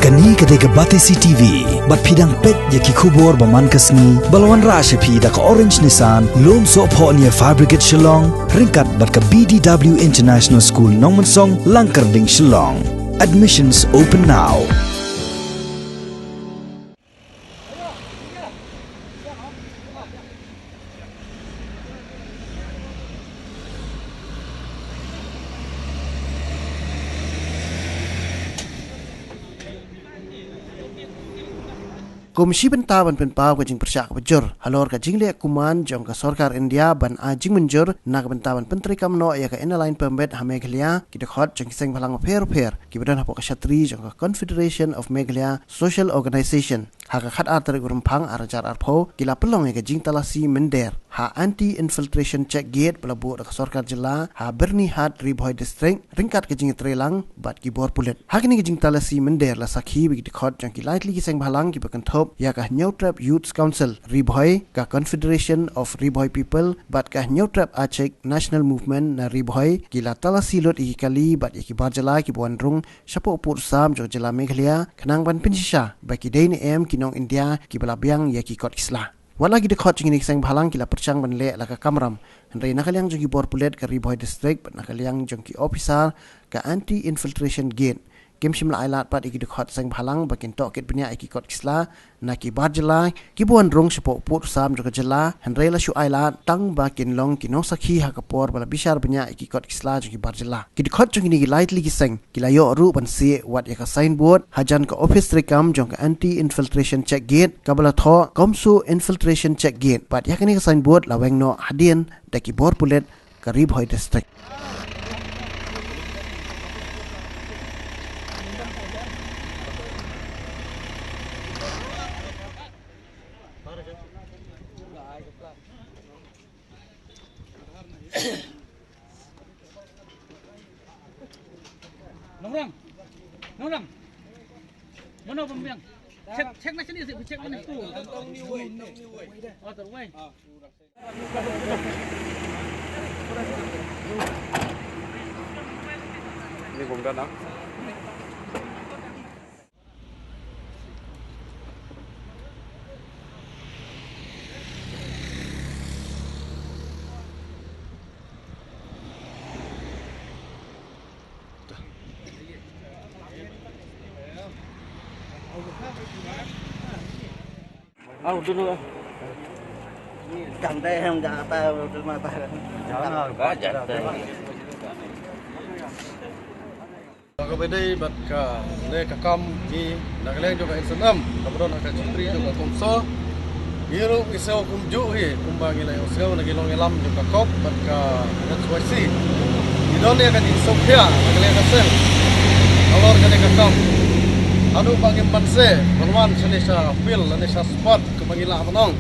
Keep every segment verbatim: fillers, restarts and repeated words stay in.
Kane ka dei ka Batesi T V, bad phi dang peit ïa ki khubor ba man ka sngi, ba la wanrah sha phi da ka Orange Nissan, Lumsohphoh near Fire Brigade Shillong, ryngkat bad ka B D W International School Nongmensong, Langkyrding, Shillong. Admissions open now. Kum shi bynta ban pynpaw ka jingpyrshah kaba jur halor ka jingleh kuman jong ka sorkar India ban ai jingmynjur na ka bynta ban pyntreikam noh ïa ka Inner Line Permit ha Meghalaya, ki dkhot jong ki seng bhalang bapher bapher kiba don hapoh ka shatri jong ka Confederation of Meghalaya Social Organisation, ha ka khatar tarik u Rymphang arhajar arphew, ki la pynlong ïa ka jingtalasi mynder ha Anti Infiltration Check Gate ba la buh da ka sorkar jylla ha Byrnihat, Ri Bhoi District, ryngkat ka jingïatreilang bad ki bor pulit. Ha kane ka jingtalasi mynder la sakhi bad ki dkhot jong ki lai tylli ki seng bhalang kiba kynthup ïa ka Hynñiewtrep Youth Council Ri Bhoi, ka Confederation of Ri Bhoi People bad ka Hynñiewtrep Achik National Movement na Ri Bhoi, ki la talasi lut ïa ki kali bad ïa ki bar jylla kiba wan rung shapoh pud sam jong ka jylla Meghalaya, khnang ban pynshisha ba ki dei ne em ki nong India kiba la biang ïa ki kot ki sla. Wat la ki dkhot jong kine ki seng bhalang ki la pyrshang ban leh la ka kamram, hynrei na ka liang jong ki bor pulit ka Ri Bhoi District bad na ka liang jong ki ophisar ka Anti Infiltration Gate, kim shym la ailad pat ïa ki dkhot seng bhalang ba kin tohkit bniah ïa ki kot ki sla na ki bar jylla kiba wan rung shapoh pud sam jong ka jylla, hynrei la shu ailad tang ba kin long ki nongsakhi ha ka por ba la bishar bniah ïa ki kot ki sla jong ki bar jylla. Ki dkhot jong kine ki lai tylli ki seng ki la ïoh ruh ban sieh wat ïa ka signboard hajan ka ophis treikam jong ka Anti Infiltration Check Gate kaba la thoh CoMSO Infiltration Check Gate, bad ïa kane ka signboard la weng noh hadien da ki bor pulit ka Ri Bhoi District. Nongrang. Nongrang. Mano pembiang? Check, check na sini sih, check mana tu? Oh, terus, weh. Ini gum dah nak. Au dulu. Jangan deh, jangan kata, udah mata. Jangan, jangan. Ba ka ba dei bad kane ka kam ngi na ka liang jong ka S N M kaba don ha ka chitri jong ka CoMSO, ngi ruh ngi sngew kumjuh hi kumba ngi la ïohsngew na ki nongïalam jong ka COP bad ka H Y C. Ngi don ïa ka jingsngewkhia na ka liang ka seng halor kane ka kam. Haduh ba ngim banse ban wan shane sha field lane sha spot kumba ngi lah ban ong.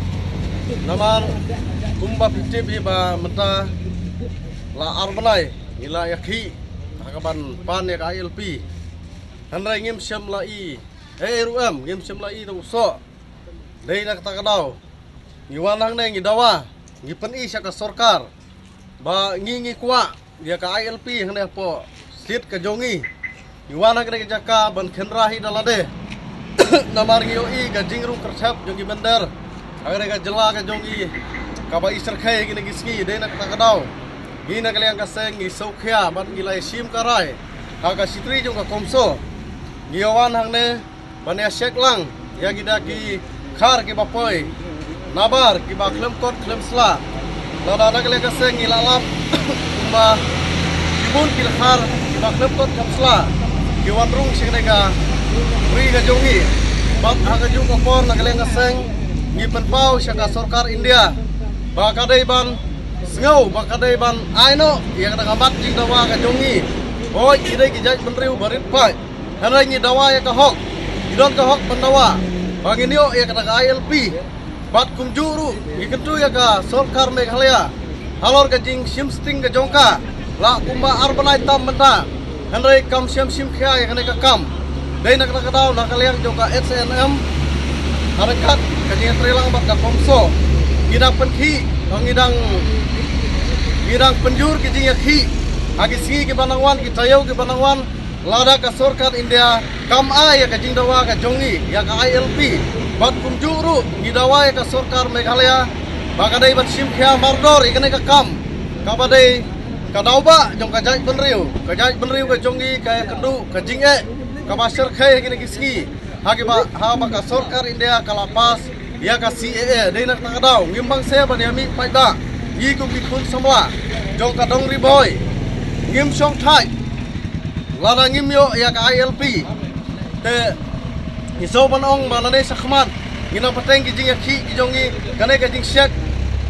Namar kumba phi tip hi ba mynta la ar bnai ngi la ïakhih ha kaban pan ïa ka I L P. Hynrei ngim shym la i ei ei ruh em, ngim shym la i da u soh. Dei na kata ka daw ngi wan hangne ngi dawa, ngi pyni sha ka sorkar ba ngi ngi kwah ïa ka I L P hangne hapoh state ka jong ngi. Ngi wan ha kane ka jaka ban khynra hi da lade. Namar ngi ïohi ka jingrung kyrthep jong ki mynder ha kane ka jylla ka jong ngi kaba i syrkhei kine ki sngi. Dei na kata ka daw ngi na ka liang ka seng ngi sngewkhia bad ngi la ïashim ka rai ha ka chitri jong ka CoMSO. Ngi ïa wan hangne ban ïa check lang ïa ki da ki khar kiba poi nabar kiba khlem kot khlem sla. Lada na ka liang ka seng ngi la lap kumba ki bun ki la khar kiba khlem kot khlem sla ki wan rung sha kane ka ri ka jong ngi. Bad ha kajuh ka por na ka liang ka seng ngi pynpaw sha ka sorkar India ba ka dei ban sngew ba ka dei ban ai noh ïa kata ka mat jingdawa ka jong ngi. Hooid ki dei ki jaitbynriew ba rit paid. Hynrei ngi dawa ïa ka hok, ngi don ka hok ban dawa ba ngin ïoh ïa kata ka I L P. Bad kumjuh ruh ngi kyntu ïa ka sorkar Meghalaya halor ka jingshim sting ka jong ka la kumba ar bnai tam mynta. Hynrei kam shym shim khia ïa kane ka kam. Dei na kata ka daw na ka liang jong ka S N M ha ryngkat ka jingïatreilang bad ka CoMSO ngi dang pynkhih, ngi dang ngi dang pynjur ki jingïakhih ha ki sngi kiba nang wan, ki taïew kiba nang wan. Lada ka sorkar India kam ai ïa ka jingdawa ka jong ngi ïa ka I L P, bad kumjuh ruh ngi dawa ïa ka sorkar Meghalaya ba ka dei ban shim khia mardor ïa kane ka kam, kaba dei ka daw ba jong ka jaitbynriew, ka jaitbynriew ka jong ngi ka ïakynduh ka jingeh kaba shyrkhei ha kine ki sngi. Ha kiba, ha ba ka sorkar India ka la pass ïa ka C A A, dei na kata ka daw ngim bang se ban ïa mih paidbah. Ngi kum ki khun samla jong ka Dong Ri Bhoi ngim shong thait lada ngim ïoh ïa ka I L P. Te ngi sngewbha ban ong ba lane shakhmat ngin ym pateng ki jingïakhih ki jong ngi, kane ka jingshek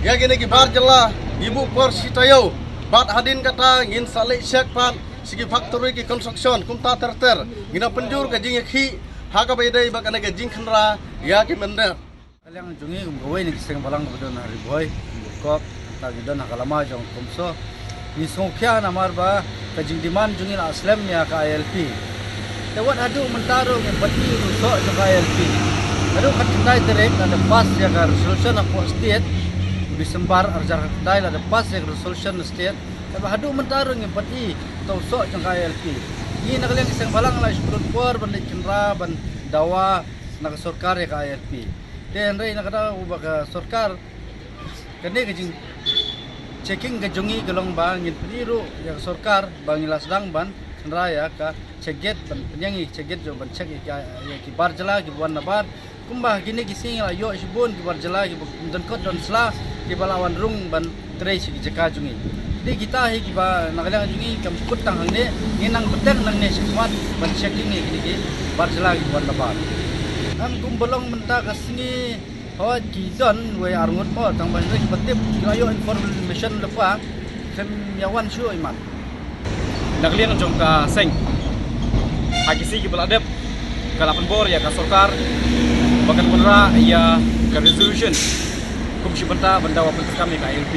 ïa kine ki bar jylla ngi buh por shi taïew. Bad hadien kata ngin sa leit shek pat sha ki factory, ki construction, kumta ter ter. Ngin ym pynjur ka jingïakhih ha kaba ïadei bad kane ka jingkhynra ïa ki mynder. Ka liang jong ngi kum kawei na ki seng bhalang kaba don ha Ri Bhoi, Murkop, ta ki don ha ka lama jong Kumso. Ngi sngewkhia namar ba ka jingdemand jong ngi la slem ïa ka I L P. Te wat haduh mynta ruh ngim pat i ruh soh jong ka I L P. Haduh khatkhyndai tarik la da pass ïa ka resolution hapoh state, December arhajar khatkhyndai la da pass ïa ka resolution na state. Te ba haduh mynta ruh ngim pat i to soh jong ka I L P. Ngi na ka liang ki seng bhalang la shu pynlut por ban leit khynra ban dawa na ka sorkar ïa ka I L P. Te hynrei na kata uba ka sorkar, kane ka jing checking ka jong ngi ka long ba ngin pyni ruh ïa ka sorkar ba ngi la sdang ban khynra ïa ka check gate, ban pynïang ïa ka check gate jong ban check ïa ki, ïa ki bar jylla kiba wan na bar. Kumba kine ki sngi la ïoh shibun ki bar jylla kiba don kot don sla kiba la wan rung ban trei sha ki jaka jong ngi. Te kita hi kiba na ka liang jong ngi kam kut tang hangne, ngi nang bteng nangne shakhmat ban checking ïa kine ki bar jylla kiba wan na bar. Nang kumba long mynta ka sngi, hooid ki don wei ar ngut mo, tang ba ki ba tip ki la ïoh information lypa, khlem ïa wan shuh imat. Na ka liang jong ka seng, ha ki sngi kiba la dep ka la pynbor ïa ka sorkar ba kan wanrah ïa ka resolution kum shi bynta ban dawa pynskhem ïa ka I L P.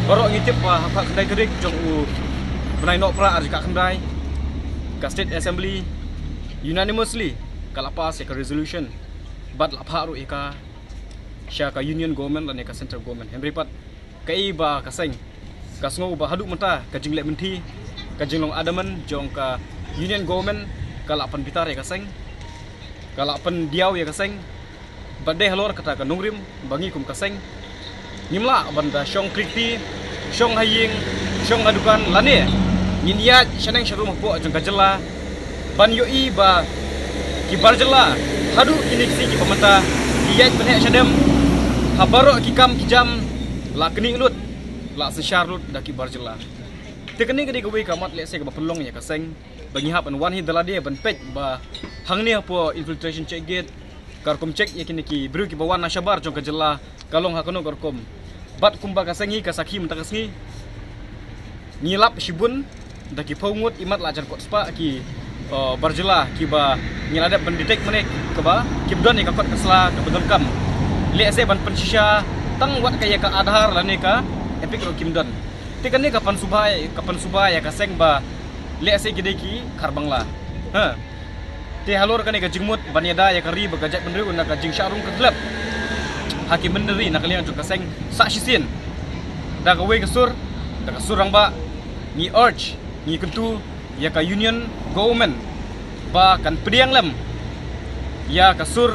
Baroh ngi tip ba ha ka khyndai tarik jong u bnai Nohprah arhajar khatkhyndai, ka State Assembly unanimously ka la pass ïa ka resolution bad la phah ruh ïa ka sha ka Union Government lane ka Central Government. Hynrei pat kaei ba ka seng ka sngew ba haduh mynta ka jingleh mynthi, ka jinglong adamant jong ka Union Government ka la pynbitar ïa ka seng, ka la pyndiaw ïa ka seng. Bad dei halor kata ka nongrim ba ngi kum ka seng ngim lah ban da shong klikti, shong ha ïing, shong ha dukan lane ngin ïaid shaneng sharum hapoh jong ka jylla ban ïohi ba ki bar jylla haduh kine ki sngi kiba mynta ki ïaid pynheh shadem ha baroh ki kam ki jam, la knieh lut, la synshar lut da ki bar jylla. Te kane ka dei kawei ka mat lehse kaba pynlong ïa ka seng ba ngi hap ban wan hi da lade ban peit ba hangne hapoh infiltration check gate, ka rukom check ïa kine ki briew kiba wan na shabar jong ka jylla ka long ha kano ka rukom. Bad kumba ka seng hi ka sakhi mynta ka sngi, ngi lap shibun da ki phew ngut imat la jan kot spah ki, uh, bar jylla kiba ngi la dep ban detect mane kaba kim don ïa ka kot ka sla kaba donkam. Lehse ban pynshisha tang wat ka ïa ka Aadhaar lane ka EPIC ruh kim don. Te kane ka pynsuba, ka pynsuba ïa ka seng ba lehse ki dei ki khar Bangla. Ha. Te halor kane ka jingmut ban ïada ïa ka ri bad ka jaitbynriew na ka jingshah rung kyrlep ha ki mynder ri, na ka liang jong ka seng sah shisien da kawei ka sur, da ka sur rangbah, ngi urge, ngi kyntu ïa ka Union Government ba kan pdiang lem ïa ka sur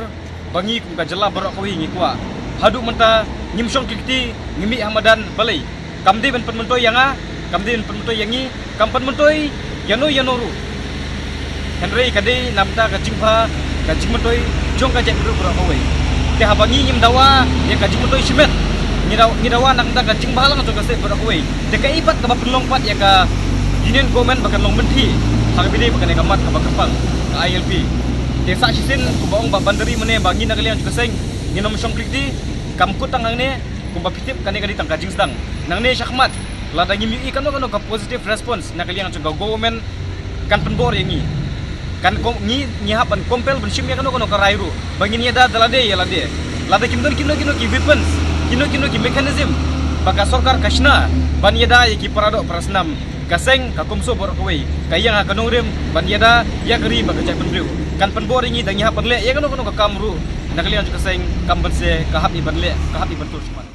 ba ngi kum ka jylla baroh kawei ngi kwah. Haduh mynta ngim shong klikti, ngi mih ha madan, balei? Kam dei ban pynmyntoi ïa nga, kam dei ban pynmyntoi ïa ngi, kam pynmyntoi ïano ïano ruh. Hynrei ka dei namar ka jingbha, ka jingmyntoi jong ka jaitbynriew baroh kawei. Te haba ngi ngim dawa ïa ka jingmyntoi shimet, ngi daw, ngi dawa namar ka jingbha lang jong ka state baroh kawei. Te kaei pat kaba pynlong pat ïa ka Union Government ba kan long mynthi ha kaba ïadei bad kane ka mat kaba kyrpang ka I L P? Te sah shisien kumba ong Bah Bhandari mynne ba ngi na ka liang jong ka seng ngin ym shong klikti, kam kut tang hangne. Kumba phi tip kane ka dei tang ka jingsdang. Nangne shakhmat lada ngim ïohi kano kano ka positive response na ka liang jong ka government, kan pynbor ïa ngi. Kan kom-, ngi, ngi hap ban compel ban shim ïa kano kano ka rai ruh ba ngin ïada da lade ïa lade. Lada kim don kino kino ki weapons, kino kino ki mechanism ba ka sorkar ka shna ban ïada ïa ki para doh para snam, ka seng, ka Kumso baroh kawei ka ïeng ha ka nongrim ban ïada ïa ka ri bad ka jaitbynriew. Kan pynbor ïa ngi da ngi hap ban leh ïa kano kano ka kam ruh na ka liang jong ka seng, kam ban se, ka hap ïa ban leh, ka hap ïa ban tur shakhmat.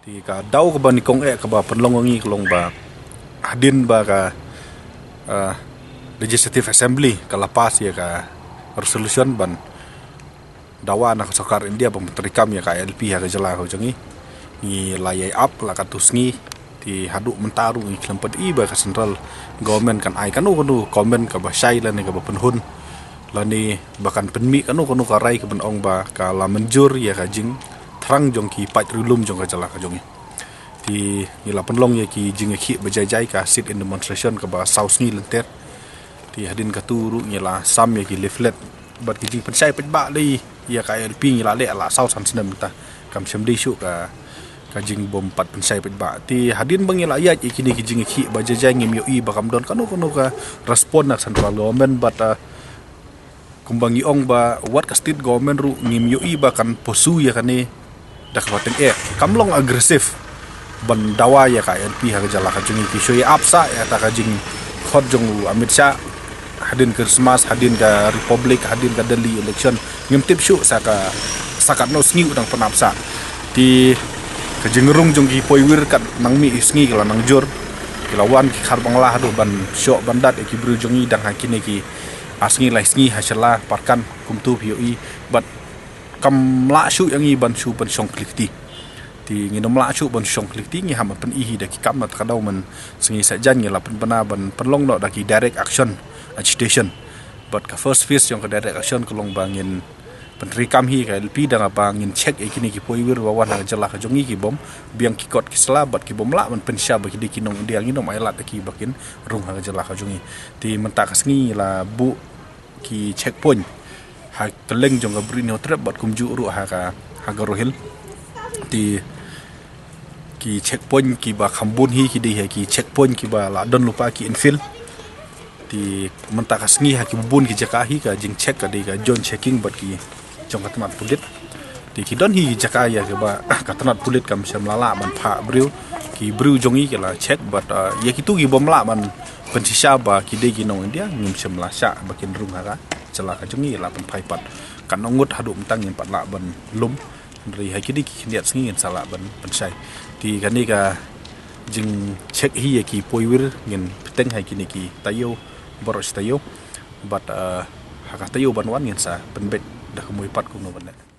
Te ka daw kaba nyngkong eh kaba pynlong ïa ngi ka long ba hadien ba ka, ah, Legislative Assembly ka la pass ïa ka resolution ban dawa na ka sorkar India ban treikam ïa ka I L P ha ka jylla ka jong ngi. Ngi la ïai ap la katto sngi, te haduh mynta ruh ngi khlem pat i ba ka central government kan ai kano kano comment kaba shai lane kaba pynhun, lane ba kan pynmih kano kano ka rai kaban ong ba ka la mynjur ïa ka jingthrang jong ki paid riewlum jong ka jylla ka jong ngi. Te ngi la pynlong ïa ki jingïakhih ba jai jai, ka sit-in demonstration kaba saw sngi lynter. Te hadien katu ruh ngi la sam ïa ki leaflet bad ki jingpynshai paidbah lei ïa ka I L P, ngi la leh la saw san snem mynta. Kam shym dei shuh ka, ka jingbym pat pynshai paidbah. Te hadien ba ngi la ïaid ïa kine ki jingïakhih ba jai jai, ngim ïohi ba kam don kano kano ka respond na central government bad, ah, kumba ngi ong ba wat ka state government ruh ngim ïohi ba kan pursue ïa kane da kaba tyngeh. Kam long aggressive ban dawa ïa ka I L P ha ka jylla ka jong ngi. Ki shu ïa ap sah ïa kata ka jingkhot jong u Amit Shah hadien Christmas, hadien ka Republic, hadien ka Delhi election. Ngim tip shuh sa ka, sa katno sngi u dang pynap sah. Te ka jingrung jong ki poiwir kat nang mih sngi ka la nang jur. Ki la wan ki khar bangla haduh ban shoh ban dat ïa ki briew jong ngi dang ha kine ki ar sngi lai sngi ha sha la parkan kumtu phi ïohi. Bad kam lah shuh ïa ngi ban shu pynshong khlieh kti. Te ngin ym lah shuh ban shong khlieh kti, ngi hap ban pyni hi da ki kam. Na kata ka daw mynsngi saitjaiñ ngi la pynbna ban pynlong noh da ki direct action agitation. Bad ka first phase jong ka direct action ka long ba ngin pyntreikam hi ka I L P da kaba ngin check ïa kine ki poiwir ba wan ha ka jylla ka jong ngi, kibym biang ki kot ki sla bad kibym lah ban pynshisha ba ki dei ki nong India. Ngin ym ailad ïa ki ba kin rung ha ka jylla ka jong ngi. Te mynta ka sngi ngi la buh ki checkpoint ha kylleng jong ka Bri Hynñiewtrep bad kumjuh ruh ha ka, ha Garo Hills. Te ki checkpoint kiba kham bun hi ki dei hi ki checkpoint kiba la don lypa, ki infill. Te mynta ka sngi ha ki bun ki jaka hi ka jingcheck ka dei ka joint checking bad ki jong ka tnat pulit. Te ki don hi ki jaka ïa kiba ka tnat pulit kam shym la lah ban phah briew, ki briew jong ngi ki la check bad, ah, ïa kitu kibym lah ban pynshisha ba ki dei ki nong India ngim shym la shah ba kin rung ha ka jylla ka jong ngi, la pynphai pat. Kan ong ngut haduh mynta ngim pat lah ban lum. Hynrei ha kine ki khyndiat sngi ngin sa lah ban pynshai. Te kane ka jingcheck hi ïa ki poiwir ngin bteng ha kine ki taïew, baroh shi taïew. Bad, ah, ha ka taïew ban wan ngin sa pynbeit da ka mui pat kumno ban leh.